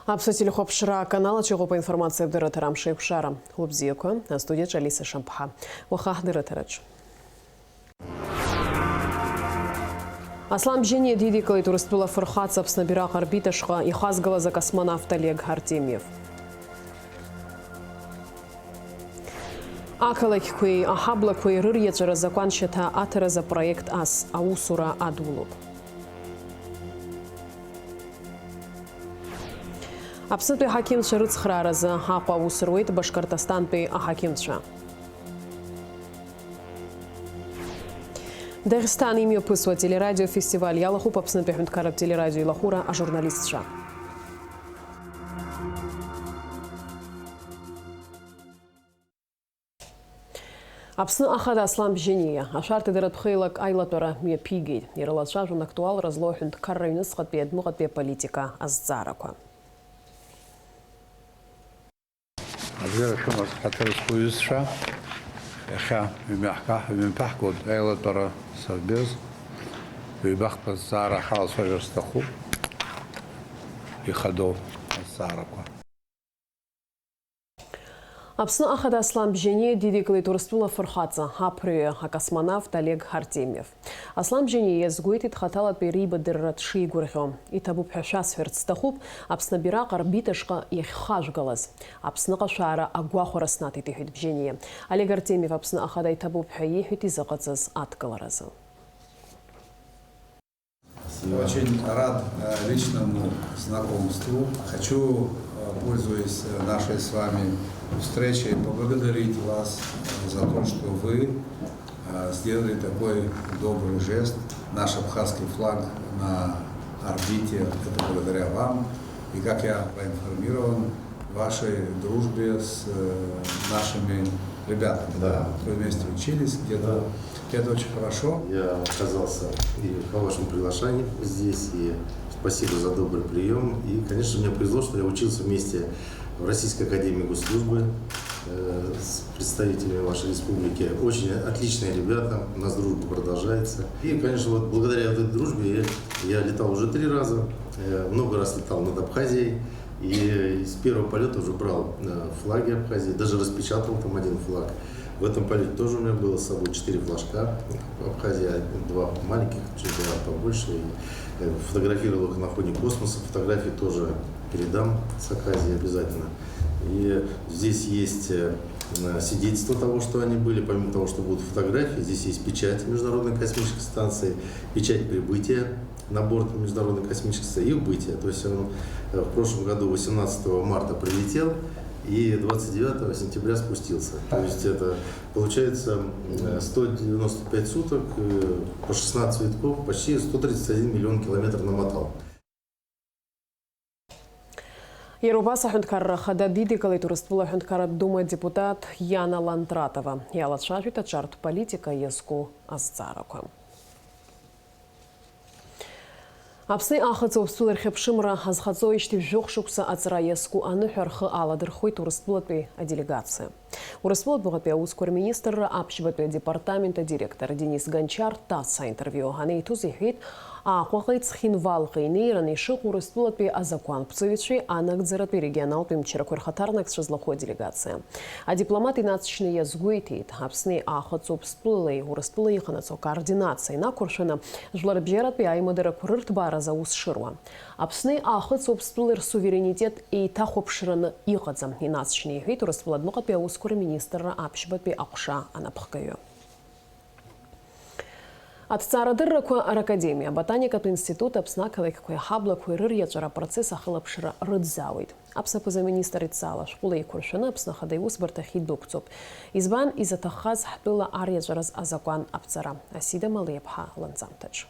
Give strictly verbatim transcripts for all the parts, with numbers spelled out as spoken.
Аԥсуа телехәаԥшра аканал аҿы иҟоуп аинформациатә дырраҭара Амшеиқәшара. Лыбзиақәа, астудиаҿы Алиса Шамԥҳа. Уаха ҳдырраҭараҿы. Аслан Бжьаниа дидикылеит Урыстәыла афырхаҵа Аԥсны абираҟ арбит ашҟа ихазгалаз акосмонавт Олег Артемиев. Ақалақьқәеи аҳаблақәеи рыриаҵәара азакәаншьаҭа аҭаразы апроект ас аусура адулоуп. Аԥснытәи аҳақьымцәа рыцхрааразы Аҟәа аус руеит Башкортостантәи аҳақьымцәа. Дагестан имҩаԥысуа телерадиофестиваль иалахәуп Аԥснытәи аҳәынҭқарратә телерадио илахәыра ажурналистцәа. Аԥсны Ахада Аслан Бжьаниа ашәарҭадаратә хеилак аилатәара мҩаԥигеит. Ирылацәажәон актуалра злоу аҳәынҭқарра аҩныҵҟатәи адәныҟатәи аполитика азҵаарақәа. Абзиара шәымаз, ҳаҭыр зқәу иҩызцәа, иахьа ҩымҩаҳга-, ҩымҩаԥаҳгоит аилатәара совбез, ҩбахԥа зҵаара ҳалацәажәар сҭахуп, ихадоу азҵаарақәа. Аԥсны Ахада Аслан Бжьаниа дидикылеит Урыстәыла афырхаҵа, аԥырҩы, акосмонавт Олег Артемиев. Аслан Бжьаниа иазгәеиҭеит хаҭалатәи реибадырра дшигәырӷьо. Иҭабуп ҳәа шәасҳәарц сҭахуп, Аԥсны абираҟ арбит ашҟа иахьхажәгалаз. Аԥсныҟа ашәаара агәахәара снаҭеит, иҳәеит Бжьаниа. Олег Артемиев Аԥсны Ахада иҭабуп ҳәа иҳәеит изыҟаҵаз адкыларазы. Очень рад, э, личному знакомству. Хочу, э, пользуясь, э, нашей с вами встречей, поблагодарить вас, э, за то, что вы, э, сделали такой добрый жест. Наш абхазский флаг на орбите, это благодаря вам. И, как я проинформирован, вашей дружбе с, э, нашими ребятами. Да. Вы вместе учились где-то. Да. Это очень хорошо. Я оказался и по вашему приглашению здесь, и спасибо за добрый приём. И, конечно, мне повезло, что я учился вместе в Российской академии госслужбы, э, с представителями вашей республики. Очень отличные ребята, у нас дружба продолжается. И, конечно, вот благодаря этой дружбе я, я летал уже три раза, э, много раз летал над Абхазией. И с первого полёта уже брал, э, флаги Абхазии, даже распечатал там один флаг. В этом полёте тоже у меня было с собой четыре флажка Абхазии, один, два маленьких, чуть два побольше. И, э, фотографировал их на фоне космоса. Фотографии тоже передам с Абхазии обязательно. И здесь есть, э, свидетельство того, что они были. Помимо того, что будут фотографии, здесь есть печать Международной космической станции, печать прибытия на борт Международной космической станции и убытия. То есть он, э, в прошлом году восемнадцатого марта прилетел и двадцать девятого сентября спустился. То есть это получается, м, э, сто девяносто пять суток, э, по шестнадцать витков, почти сто тридцать один миллион километр намотал. Иара убас аҳәынҭқарра ахада дидикылеит Урыстәыла аҳәынҭқарратә дума адепутат Иана Лантратова. Иалацәажәеит аҿартә политика иазку азҵаарақәа. Аԥсни Аахыҵ Уаԥстәылеи рхьыԥшымра азхаҵоижьҭеи жәохә шықәса аҵра иазку аныҳәа рхы аладырхәит Урыстәылатәи аделегациа. Урыстәыла адәныҟатәи аусқәа рминистрра аԥшьбатәи адепартамент адиректор Денис Гончар ТАСС аинтервиу анеиҭоз иҳәеит, Аҟәаҟеи Цхинвалҟеи инеираны ишыҟоу Урыстәылатәи азакәанԥҵаҩцәеи анагӡаратәи регионалтәи мчрақәеи рхаҭарнакцәа злахәу аделегациа. Адипломат инаҵшьны иазгәеиҭеит, Аԥсни Аахыҵ Уаԥстәылеи Урыстәылеи иҟанаҵо акоординациа инақәыршәаны, жәларбжьаратәи аимадарақәа рырҭбааразы аус шыруа. Аԥсни Аахыҵ Уаԥстәылеи рсуверенитет еиҭахәаԥшраны иҟаӡам, инаҵшьны иҳәеит Урыстәыла адәныҟатәи аусқәа рминистрра аԥшьбатәи аҟәша анапхгаҩы. Аҭҵаарадыррақәа ракадемиа, аботаникатә институт, Аԥсны ақалақьқәеи аҳаблақәеи рыриаҵәара апроцесс ахылаԥшра рыӡәӡәаауеит. Аԥсны аԥыза-министр идҵала ашәҟәыла еиқәыршәаны Аԥсны Ахада Иусбарҭахь идәықәҵоуп. Избан изаҭаххаз ҳтәыла ариаҵәараз азакәан аԥҵара? Асида Малеиаԥҳа ланҵамҭаҿ.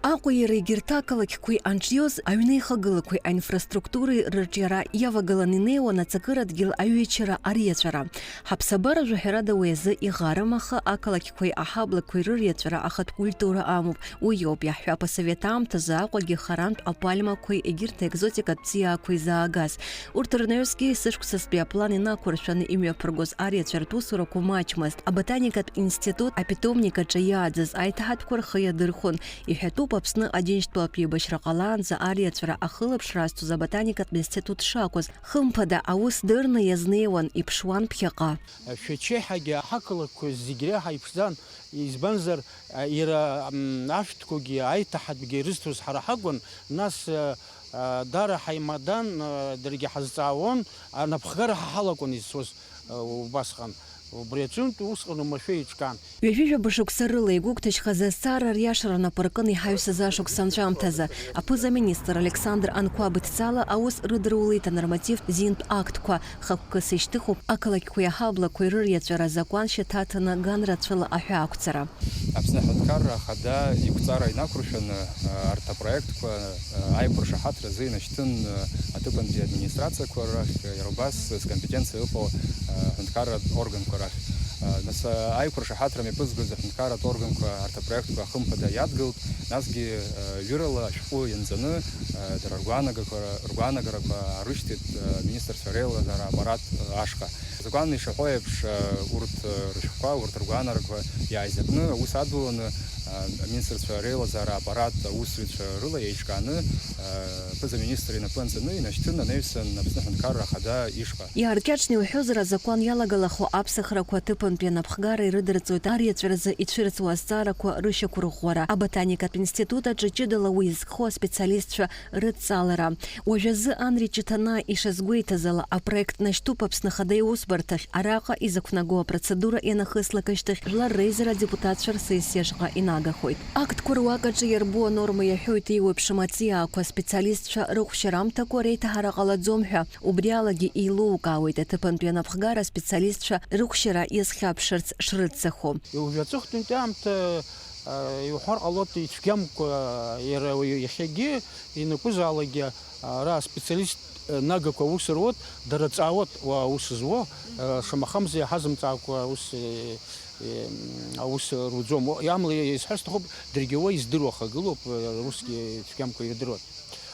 Аҟәа иара егьырҭ ақалақьқәеи анҿиоз аҩнеихагылақәеи аинфраструктуреи рырҿиара иавагылан инеиуан аҵакырадгьыл аҩычара ариаҵәара. Ҳаԥсабаражәа ҳәарада уи азы иӷарым, аха ақалақьқәеи аҳаблақәеи рыриаҵәара ахатә культура амоуп. Уи иоуп иаҳҳәап, асовет аамҭазы Аҟәагьы харантә апальмақәеи егьырҭ аекзотикатә ҵиаақәеи заагаз. Урҭ рнаҩсгьы есышықәсазтәи аплан инақәыршәаны имҩаԥыргоз ариаҵәаратә усурақәа маҷмызт. Аботаникатә институт апитомник аҿы иааӡаз аиҭаҳатәқәа рхы иадырхәон. Иҳәатәуп, Аԥсны Аџьынџьтәылатә еибашьра ҟалаанӡа ариаҵәара ахылаԥшра азҭоз аботаникатә институт шакәыз, хымԥада, аус дырны иазнеиуан, иԥшуан ԥхьаҟа. Шәачеиҳагьы аҳақалақьқәа зегь реиҳа иԥшӡан, избанзар, а, иара, м, ашәҭқәагьы аиҭаҳатәгьы ирызҭоз ҳара ҳакәын, нас, а, а, дара ҳаимадан, а, даргьы ҳазҵаауан, анапхгара ҳа ҳалакәын изцоз, а, убасҟан. Убри аҿынтә усҟан оумашәа еиҿкаан. Ҩажәи жәаба шықәса рыла игәыгәҭажьхаз азҵаара риашара нап ркын иҳаҩсыз ашықәс анҵәамҭазы, аԥыза-министр Александр Анқәаб идҵала аус рыдырулеит анормативтә зинтә актқәа, хықәкыс ишьҭыхуп ақалақьқәеи аҳаблақәеи рыриаҵәара азакәан шьаҭаҭаны ганрацәала аҳәаақәҵара. Аԥсны аҳәынҭқарра ахада иқәҵара инақәыршәаны, арҭ апроектқәа аиқәыршаҳаҭра азы инашьҭын аҭыԥантәи администрациақәа рахь, иара убас зкомпетенциа ыҟоу аҳәынҭқарратә органқәа рахь. Нас аиқәыршаҳаҭра мҩаԥызгоз аҳәынҭқарратә органқәа арҭ апроектқәа хымԥада иадгылт, насгьы ҩырала ашәҟәы ианҵаны дара ргәаанагақәа, ргәаанагарақәа аарышьҭит аминистрцәа реилазаара аппарат ашҟа. Азакәан ишаҳәо еиԥш, урҭ рышәҟәқәа, урҭ ргәаанагарақәа иааизакны, аус адуланы, аминистрцәа реилазаара аппарат аусзуҩцәа рыла еиҿкааны, аԥыза-министр инапы анҵаны инашьҭын анаҩсан Аԥсны аҳәынҭқарра ахада ишҟа. Иааркьаҿны иуҳәозар, азакәан иалагалахо аԥсахрақәа аҭыԥантәи анапхгара ирыдырҵоит ариаҵәаразы ицәырҵуа азҵаарақәа рышьақәырӷәӷәара, аботаникатә институт аҿы ҷыдала уи зхо аспециалистцәа рыдҵалара. Уажәазы Анри Ҷыҭанаа ишазгәеиҭаз ала, апроект нашьҭуп Аԥсны Ахада Иусбарҭахь, араҟа изықәнаго апроцедура ианахыслак ашьҭахь, жәлар реизара адепутатцәа рсессиа шҟа инагахоит. Актқәа руак аҿы иарбоу анорма иаҳәоит еиуеиԥшым аҵиаақәа, аспециалистцәа рыхәшьарамҭақәа реиҭаҳара ҟалаӡом ҳәа. Убри алагьы еилукаауеит аҭыԥантәи анапхгара аспециалистцәа рыхәшьара иазхьаԥшырц шрыццахо. Уажә аҵыхәтәантәи аамҭа, а, иуҳәар ҟалоит, ицәгьамкәа, иара уаҩы иахьагьы ианакәызаалакгьы, а, ара аспециалист, а, нагақәа аус руеит, дара ҵаауеит уа аус зуа, а, шамахамзар иаҳазымҵаакәа аус, е, е, аус руӡом. О, амала исҳәар сҭахуп, даргьы уа издыруа хагылоуп, а, усгьы ицәгьамкәа ирдыруеит.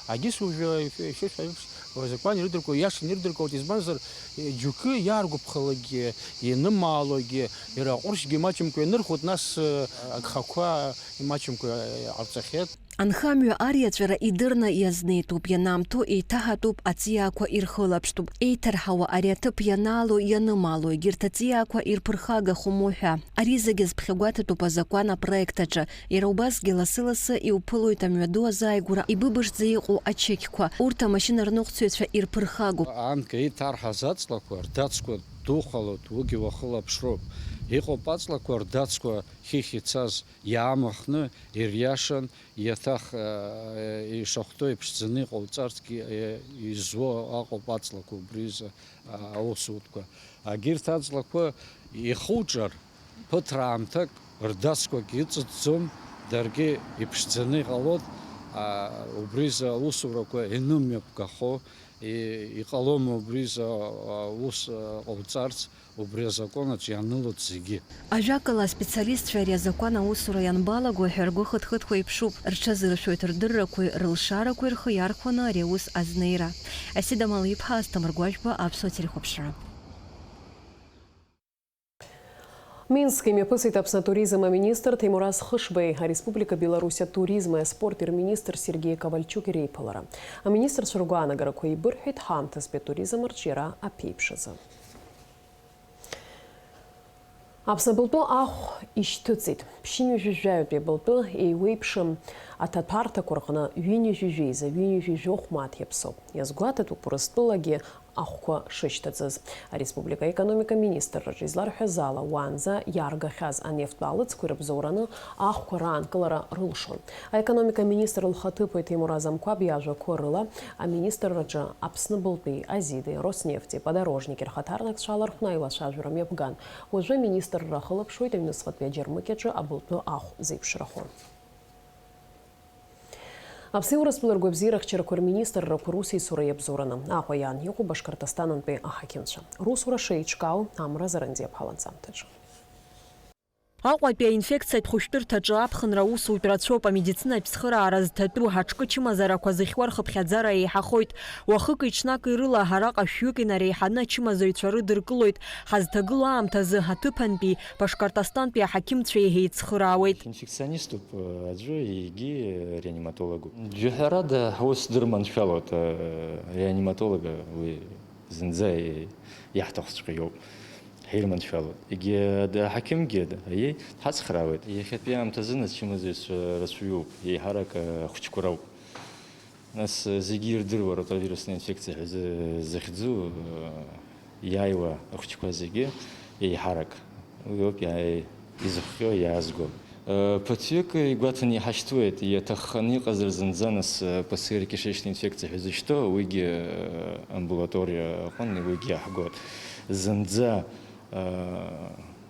Агьыс уажәы ишәа-, ишәа-, ишәа-, Азакәан ирыдыркыло, иашан ирыдыркылоит, избанзар, џьоукы иааргәаԥхалакгьы, ианымаалогьы, иара аҟәыршьгьы имаҷымкәа ианырхәоит, нас, агхақәа имаҷымкәа иҟарҵахьеит. Анхамҩа ариаҵәара идырны иазнеитәуп, ианаамҭоу еиҭаҳатәуп, аҵиаақәа ирхылаԥштәуп. Еиҭарҳауа ари аҭыԥ ианаало, ианымаало, егьырҭ аҵиаақәа ирԥырхагахом уҳәа. Ари зегьы зԥхьагәаҭатәуп азакәан апроект аҿы. Иара убасгьы лассы-лассы иуԥылоит амҩаду азааигәара ибыбышӡа иҟоу ачықьқәа. Урҭ амашьына рныҟәцаҩцәа ирԥырхагоуп. Анкьа иҭарҳаз аҵлақәа рдацқәа духалоит, уигьы уахылаԥшроуп. Иҟоуп аҵлақәа рдацқәа хыхь ицаз, иаамыхны, ириашан, иаҭах, э, ишахәҭоу иԥшӡаны иҟауҵарцгьы, э, изуа аҟоуп аҵлақәа убри изы, а, аусутәқәа. Агьырҭ аҵлақәа ихуҿар, ԥыҭраамҭак рдацқәагьы ыҵыҵӡом, даргьы иԥшӡаны иҟалоит, а, убри изы аусурақәа инымҩаԥгахо, и-, иҟалома убри изы, а, аус, а, ҟауҵарц, убри азакәан аҿы ианылоит зегьы. Ажәакала, аспециалистцәа ари азакәан аусура ианбалаго ҳәа ргәы хыҭхыҭуа иԥшуп, рҽазыршәоит рдыррақәеи рылшарақәеи рхы иархәаны ари аус азнеира. Асида Малы-иԥҳа, Асҭамыр Гәажәба, Аԥсуа телехәаԥшра. Минск имҩаԥысит Аԥсны атуризм аминистр Ҭемураз Хышбеи, ареспублика Беларусь атуризми аспорти рминистр Сергеи Ковальчуки реиԥылара. Аминистрцәа ргәаанагарақәа еибырҳәеит ҳаамҭазтәи атуризм арҿиара аԥеиԥш азы. Аԥсны абылтәы ахә ишьҭыҵит. Ԥшьынҩажәи жәаҩатәи абылтәы еиуеиԥшым аҭаҭәарҭақәа рҟны ҩынҩажәи жәеиза ҩынҩажәи жәохә мааҭ иаԥсоуп. Иазгәаҭатәуп Урыстәылагьы ахәқәа шышьҭыҵыз. Ареспублика аекономика министрраҿы изларҳәаз ала, уаанӡа иааргахьаз анефттә аалыҵқәа ирыбзоураны ахәқәа раанкылара рылшон. Аекономика министр лхаҭыԥуаҩ Ҭемураз Амқәаб иажәақәа рыла, аминистрраҿы Аԥсны былтәи, Азидеи, Роснефти, Подорожники рхаҭарнакцәа алархәны аилацәажәара мҩаԥган. Уажәы аминистрра ахылаԥшуеит аҩнуҵҟатәи аџьармыкьаҿы абылтәы ахә зеиԥшрахо. Аԥсни Урыстәылеи ргәабзиара ахьчарақәа рминистррақәа русеицура иабзоураны Аҟәа иаан иҟоуп Башқырҭастанынтәи аҳақьымцәа. Русура шеиҿкаау амра Зарандиаԥҳа ланҵамҭаҿы. Аҟәатәи аинфекциатә хәышәтәырҭаҿы аԥхынра аусутә рацәоуп, амедицинатә цхыраара зҭатәу, аҿкы чымазарақәа зыхьуа рхыԥхьаӡара еиҳахоит. Уахыки-ҽнаки рыла араҟа шәҩык инареиҳаны ачымазаҩцәа рыдыркылоит. Ҳазҭагылоу аамҭазы аҭыԥантәи Башкортостантәи аҳақьымцәа еиҳа еицхыраауеит. Инфекциониступ, э, аӡәы, егьи, э, реаниматологуп. Џьаҳәарада ҳус дырманшәалоит, э, реаниматолога уи. Зынӡа иаҳҭахҵәҟьоуп, ҳирманшәалоит. Егьи аҳақьымгьы, аиеи, дҳацхраауеит. Иахьатәи аамҭазы ачымазаҩцәа рацәаҩуп, еиҳарак ахәыҷқәа роуп. Нас зегьы ирдыруа ротовирусная инфекциа ҳәа зы-, захьӡу, э, иааиуа ахәыҷқәа зегьы еиҳарак. Уи ауп иаа-, изыхҟьо, иаазго. Ԥыҭҩык игәаҭаны иҳашьҭуеит, иаҭахханы иҟазар зынӡа, нас, П Ц Р кишечная инфекциа ҳәа зышьҭоу, уигьы амбулаториа аҟны уигьы иаҳгоит. Зынӡа,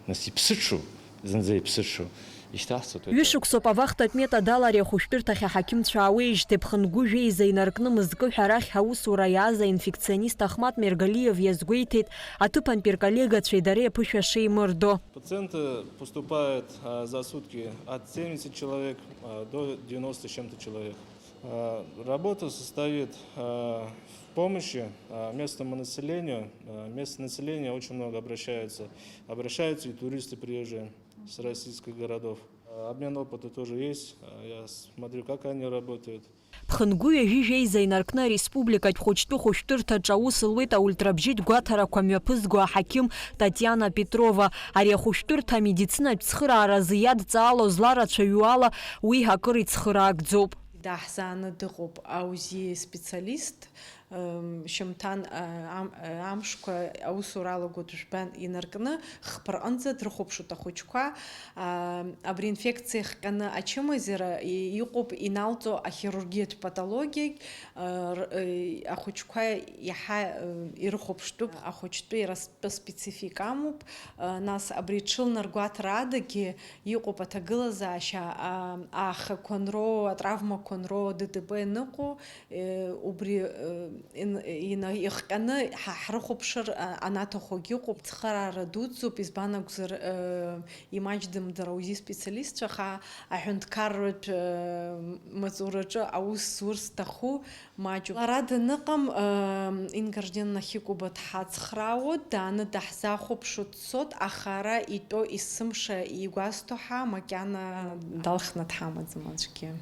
нас, иԥсыҽу, зынӡа иԥсыҽу ишьҭаҳҵоит. Ҩышықәсоуп авахтатә метод ала ари ахәышәтәырҭахь аҳақьымцәа аауеижьҭеи ԥхынгәы жәеиза инаркны мызкы ҳәа арахь аусура иааз аинфекционист Ахмат Мергалиев иазгәеиҭеит, аҭыԥантәи рколлегацәеи дареи аԥышәа шеимырдо. Пациенты поступают, а, за сутки от семидесяти человек, а, до девяноста с чем-то человек. А, работа состоит, а, в помощи, а, местному населению. А, местное население очень много обращаются. Обращаются и туристы приезжие с российских городов. А, обмен опыта тоже есть. А, я смотрю, как они работают. Ԥхынгәы ҩажәи жәеиза инаркны ареспубликатә хәыҷтәы хәышәтәырҭаҿы аус луеит аультрабжьытә гәаҭарақәа мҩаԥызго аҳақьым Татиана Петрова. Ари ахәышәтәырҭа амедицинатә цхырааразы иадҵаало зларацәаҩу ала уи акыр ицхыраагӡоуп. Даҳзааны дыҟоуп аузиа специалист. М, шьымҭан, а, ам-, а, амшқәа аусура алагоит жәбан инаркны, хԥа рҟынӡа дрыхәаԥшуеит ахәыҷқәа. А, абри инфекциа ихҟьаны ачымазара и-, иҟоуп иналҵо ахирургиатә патологиагь, а, р-, э, ахәыҷқәа иаҳа, э, ирыхәаԥштәуп, ахәыҷтәы иара тәы специфика амоуп, а, нас абри аҽылнаргәаҭара адагьы иҟоуп аҭагылазаашьа, а, аахақәа анроу, атравмақәа анроу, Д Т П аныҟоу, э, убри, э, ин-, ина-, ихҟьаны ҳа ҳрыхәаԥшыр, а, анаҭахугьы ыҟоуп. Цхыраара дуӡӡоуп, избан акәзар, э, имаҷӡам дара аузиа специалистцәа, аха аҳәынҭқарратә, э, маҵураҿы аус зурц зҭаху маҷуп. Лара даныҟам, ыы, Инга Рџьын Нахикәыба дҳацхраауеит, дааны даҳзахәаԥшуа дцоит, аха ара итәоу есымша игәазҭо ҳәа макьана далхны дҳамаӡам аӡәгьы.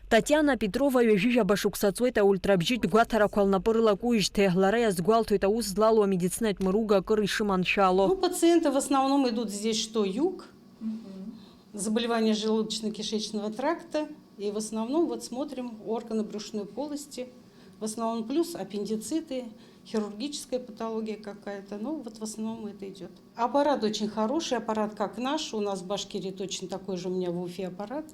Татиана Петрова ҩажәижәаба шықәса ҵуеит аультрабжьытә гәаҭарақәа лнапы рылакуижьҭеи, лара иазгәалҭоит аус злалоу амедицинатә мыруга акыр ишыманшәало. Ну, пациенты в основном идут здесь, что юг, заболевания желудочно-кишечного тракта, и в основном вот смотрим органы брюшной полости, в основном плюс аппендициты, хирургическая патология какая-то, ну вот в основном это идет. Аппарат очень хороший, аппарат как наш, у нас в Башкирии точно такой же у меня в Уфе аппарат.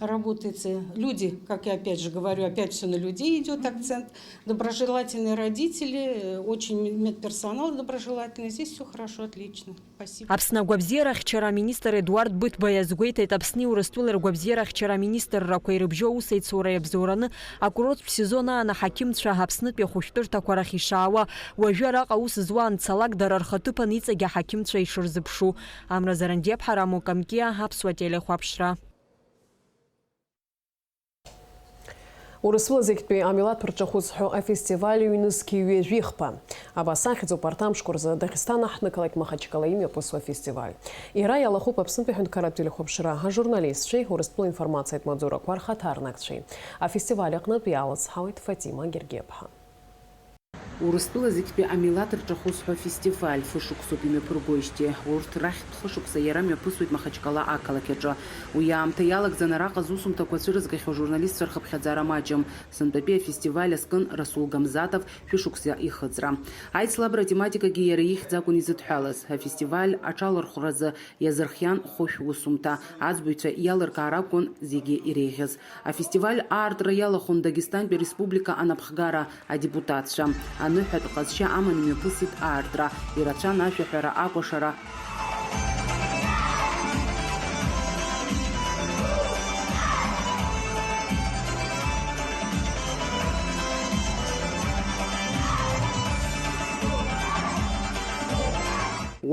Работает, э, люди, как я опять же говорю, опять все на людей идет акцент. Доброжелательные родители, э, очень ме-, медперсонал доброжелательный, здесь все хорошо, отлично. Спасибо. Аԥсны агәабзиарахьчара аминистр Едуард Быҭәба иазгәеиҭеит, Аԥсни Урыстәылеи ргәабзиарахьчара аминистррақәа ирыбжьоу аусеицура иабзоураны акурорттә сезон аан аҳақьымцәа Аԥснытәи ахәышәтәырҭақәа рахь ишаауа. Уажәы араҟа аус зуа анцалак дара рхаҭыԥан иҵегь аҳақьымцәа ишырзыԥшу. Амра Зарандиаԥҳа, Рамо Камкиа, Аԥсуа телехәаԥшра. Урыстәыла зегьтәи амилаҭ рҿахәы зҳәо афестиваль ҩнызқьи ҩажәихԥа. Абас ахьӡуп арҭ амшқәа рзы Дагестан аҳҭнықалақь Махачкала имҩаԥысуа афестиваль. Иара иалахәуп Аԥснытәи аҳәынҭқарратә телехәаԥшра ажурналистцәеи Урыстәыла информациатә маҵзурақәа рхаҭарнакцәеи. Афестиваль аҟнытә иалыцҳауеит Фатима Гергиаԥҳа. Урыстәыла зегьтәи амилаҭ рҿахәы зҳәо афестиваль фышықәсоуп имҩаԥыргоижьҭеи. Урҭ рахьтә хышықәса иара мҩаԥысуеит Махачкала ақалақь аҿы. Уи аамҭа иалагӡан араҟа зусумҭақәа цәырызгахьоу ажурналистцәа рхыԥхьаӡара маҷым. Сынтәатәи афестиваль азкын Расул Гамзатов шәышықәса ихыҵра. Аицлабра атематикагьы иара ихьӡ акәын изыдҳәалаз. Афестиваль аҽалархәразы иазырхиан хәышә усумҭа, аӡбаҩцәа иалыркаар акәын зегьы иреиӷьыз. Афестиваль аартра иалахәын Дагестантәи ареспублика анапхгара адепутатцәа. Аныҳәатә ҟазшьа аманы имҩаԥысит аартра, ирацәан ашәаҳәара, акәашара.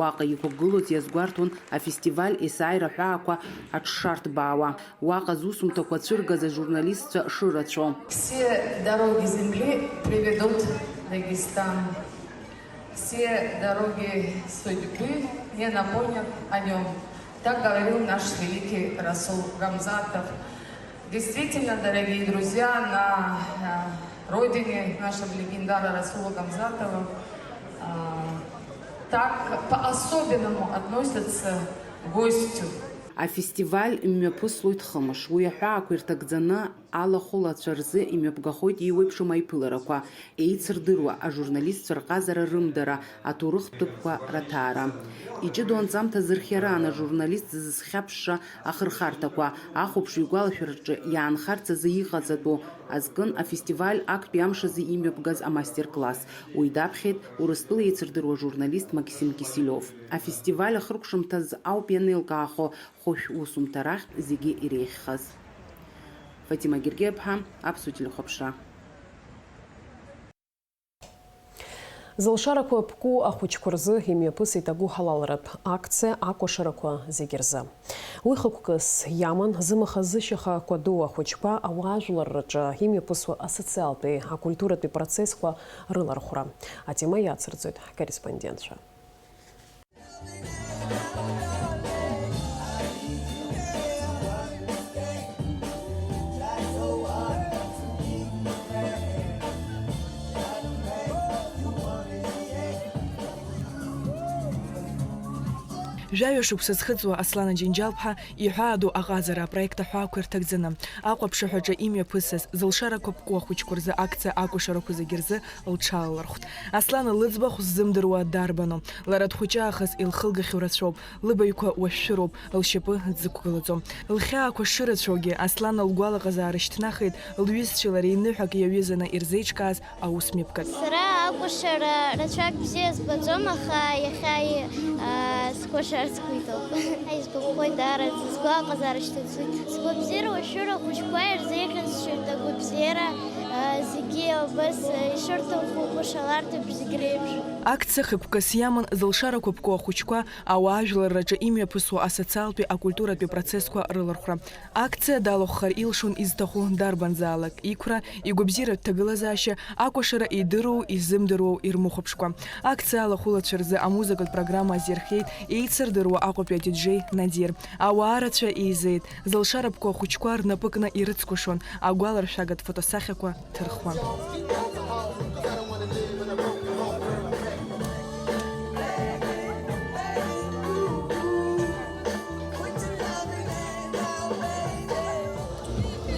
Уаҟа иқәгылоз иазгәарҭон афестиваль есааира аҳәаақәа аҽшарҭбаауа, уаҟа зусумҭақәа цәыргаз ажурналистцәа шырацәоу. Все дороги земли приведут в Дагестан. Все дороги судьбы не напомнят о нём. Так говорил наш великий Расул Гамзатов. Действительно, дорогие друзья, на, э, родине нашего легендарного Расула Гамзатова, а, так по-особенному относятся к гостю. Афестиваль мҩаԥыслоит хымш. Уи аҳәаақәа ирҭагӡаны алахәылацәа рзы имҩаԥгахоит еиуеиԥшым аиԥыларақәа, еицырдыруа ажурналистцәа рҟазара рымдара, аҭоурыхтә ҭыԥқәа раҭаара. Иҷыдоу анҵамҭа зырхиараан ажурналист зызхьаԥшша ахырхарҭақәа, ахәаԥшҩы игәалашәараҿы иаанхарц азы иҟаҵатәу азкын афестиваль актәи амш азы имҩаԥгаз амастер-класс. Уи даԥхьеит Урыстәыла еицырдыруа журналист Максим Кисилиов. Афестиваль ахыркәшамҭаз ауп ианеилкаахо хәышә усумҭа рахьтә зегьы иреиӷьхаз. Фатима Гергиаԥҳа, Аԥсуа телехәаԥшра. Зылшарақәа ԥку ахәыҷқәа рзы имҩаԥысит агәыҳалалратә акциа акәашарақәа зегьы рзы. Уи хықәкыс иаман зымаха-зышьаха кәадоу ахәыҷқәа ауаажәларраҿы имҩаԥысуа асоциалтәи, акультуратәи процессқәа рылархәра. Атема иацырҵоит ҳкорреспондентцәа. Жәаҩа шықәса зхыҵуа Аслан Аџьынџьал-ԥҳа иҳәаадоу аҟазара апроект аҳәаақәа ирҭагӡаны, Аҟәа аԥшаҳәаҿы имҩаԥысыз, зылшарақәа ԥку ахәыҷқәа рзы акциа акәашарақәа зегьы рзы лҽалалырхәт. Аслан лыӡбахә ззымдыруа дарбану? Лара дхәыҷы аахыс илхылгахьоу рацәоуп, лыбаҩқәа уашәшәыроуп, лшьапы дзықәгылаӡом. Лхьаақәа шырацәоугьы, Аслан лгәалаҟазаара шьҭнахит, лҩызцәеи лареи ныҳәак иаҩызаны ирзеиҿкааз аус мҩаԥгатә. Сара акәашара рацәак бзиа збаӡом, аха иахьа, а, скәашарц сгәы иҭоуп. Исгәаԥхоит даараӡа, сгәы аҟазаара шьҭыҵуеит. Сгәабзиара уашәшәыра ахәыҷқәа ирзеиӷьасшьоит агәабзиара, а, зегьы убас, а, ишырҭаху кәашаларҭоуп зегь реиԥш. Акциа хықәкыс иаман зылшарақәа ԥку ахәыҷқәа ауаажәларраҿы имҩаԥысуа асоциалтәи, акультуратәи процессқәа рылархәра. Акциа далахәхар илшон изҭаху дарбанзаалак иқәра, игәабзиаратә ҭагылазаашьа, акәашара идыруоу, изымдыруоу ирмыхәаԥшкәа. Акциа алахәылацәа рзы амузыкатә программа азирхиеит еицырдыруа Аҟәатәи адиджеи Надир. Ауаа рацәа еизеит, зылшарақәа ахәыҷқәа рнапы кны ирыцкәашон, агәаларшәагатә фотосахьақәа ҭырхуан.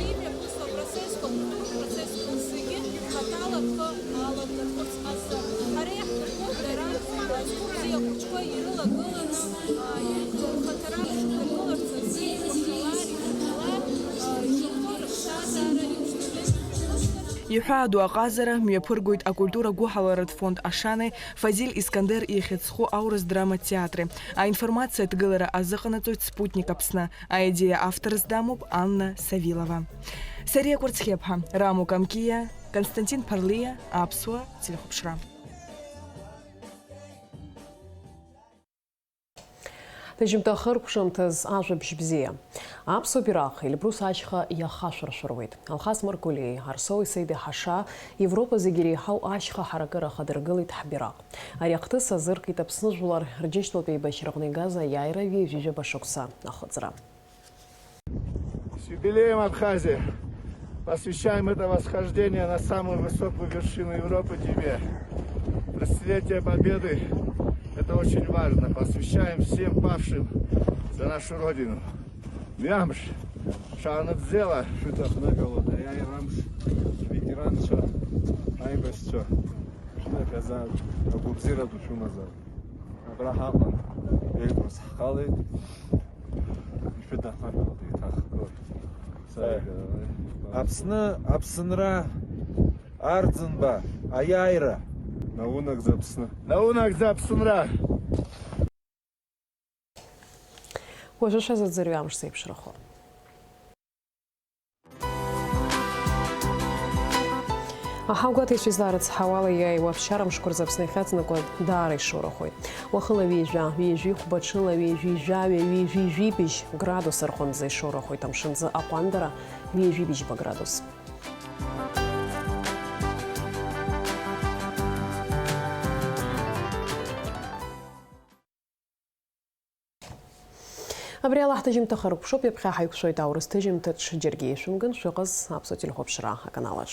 Имҩаԥысуа процессқәа, активтә процессқәа зегьы хаҭала рхы аладырхәырц азы. Ҳара иаҳҭахуп дара аекскурсиа ахәыҷқәа ирылагыланы, а, ирхаҭара рыҽнаргыларц азы, ирхәаԥшалар, ирхәаԥшалар, а, ишахәҭоу рыԥсҭазаара иуцәгьоуп. Иҳәаадоу аҟазара мҩаԥыргоит акультура гәыҳаларатә фонд Ашанеи Фазиль Искандер ихьыӡ зху аурыс драма театри. Аинформациа аҭгылара азыҟанаҵоит Спутник Аԥсны. Аидеиа авторс дамоуп Анна Савилова. Сариа Кәарцхиаԥҳа, Рамо Камкиа, Константин Ԥарлиа, Аԥсуа телехәаԥшра. Ҭыжьымҭа хыркәшамҭаз ажәабжь бзиа. Аԥсуа бираҟ Эльбрус ашьха иахашәыршәыруеит. Алхас Маркулиеи Арсоу Исеиди Ҳаша Европа зегьы иреиҳау ашьха ҳаракыра ахадыргылеит ҳбираҟ. Ари ахҭыс азыркит Аԥсны жәлар Рџьынџьтәылатә еибашьраҟны игаз аиааира ҩажәижәаба шықәса ахыҵра. С юбилеем, Абхазия! Посвящаем это восхождение на самую высокую вершину Европы тебе. Тридцатилетие Победы, это очень важно. Посвящаем всем павшим за нашу Родину. Мҩамш, шәааныӡӡеила! Шәыҭахнагало, аиааира амш, ветеранцәа, аибашьцәа, шәныҳәазаап, агәабзиара ду шәымазаап. Абра ҳаҟан, Елбрус ҳхалеит. Ишәыдаҳмырҳәалт еиҭах. Аԥсны, Аԥсынра, Арӡынба, аиааира! Наунагӡа Аԥсны! Наунагӡа Аԥсынра! Уажәы шәазыӡырҩы амш зеиԥшрахо. Аҳауагәаҭаҩцәа изларыцҳауала, иааиуа аԥсшьара мшқәа рзы Аԥсны иахьаҵанакуа даара ишоурахоит. Уахыла ҩажәа, ҩажәи хәба, ҽыла ҩажәи жәаҩа, ҩажәи жәибжь градус рҟынӡа ишоурахоит, амшынӡы аҟәандара ҩажәи бжьба градус. Абри ала ҳҭыжьымҭа хыркәшоуп, ҩаԥхьа ҳаиқәшәоит аурыс ҭыжьымҭаҿ, џьаргьы ишәымган шәыҟаз Аԥсуа телехәаԥшра аканалаҿ.